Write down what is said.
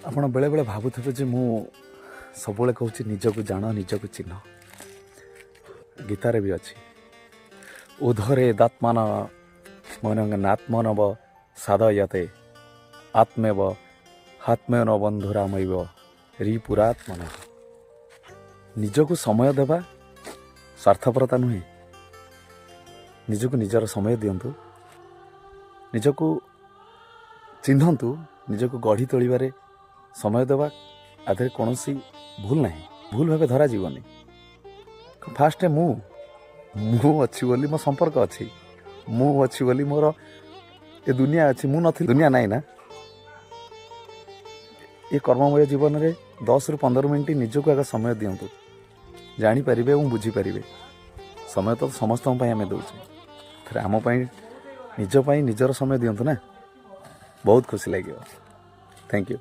ଆପଣ ବେଳେବେଳେ ଭାବୁଥିବେ ଯେ ମୁଁ ସବୁବେଳେ କହୁଛି, ନିଜକୁ ଜାଣ, ନିଜକୁ ଚିହ୍ନ। ଗୀତାରେ ବି ଅଛି, ଉଦ୍ଧରେଦାତ୍ମାନ ନାତ୍ମନବ ସାଧୟତେ ଆତ୍ମେବ ହାତ୍ମେନ ବନ୍ଧୁରାମୈବ ରିପୁରାତ୍ମନ। ନିଜକୁ ସମୟ ଦେବା ସ୍ୱାର୍ଥପରତା ନୁହେଁ। ନିଜକୁ ନିଜର ସମୟ ଦିଅନ୍ତୁ, ନିଜକୁ ଚିହ୍ନନ୍ତୁ। ନିଜକୁ ଗଢ଼ି ତୋଳିବାରେ ସମୟ ଦେବା ଆ ଦେହରେ କୌଣସି ଭୁଲ ନାହିଁ, ଭୁଲ ଭାବେ ଧରାଯିବନି। ଫାଷ୍ଟ ମୁଁ ଅଛି ବୋଲି ମୋ ସମ୍ପର୍କ ଅଛି, ମୁଁ ଅଛି ବୋଲି ମୋର ଏ ଦୁନିଆ ଅଛି। ମୁଁ ନଥିଲି, ଦୁନିଆ ନାହିଁ ନା। ଏ କର୍ମମୟ ଜୀବନରେ 10ରୁ 15 ମିନିଟ୍ ନିଜକୁ ଆଗ ସମୟ ଦିଅନ୍ତୁ, ଜାଣିପାରିବେ ଏବଂ ବୁଝିପାରିବେ। ସମୟ ତ ସମସ୍ତଙ୍କ ପାଇଁ ଆମେ ଦେଉଛେ, ଥରେ ଆମ ପାଇଁ, ନିଜ ପାଇଁ ନିଜର ସମୟ ଦିଅନ୍ତୁ ନା, ବହୁତ ଖୁସି ଲାଗିବ। Thank you.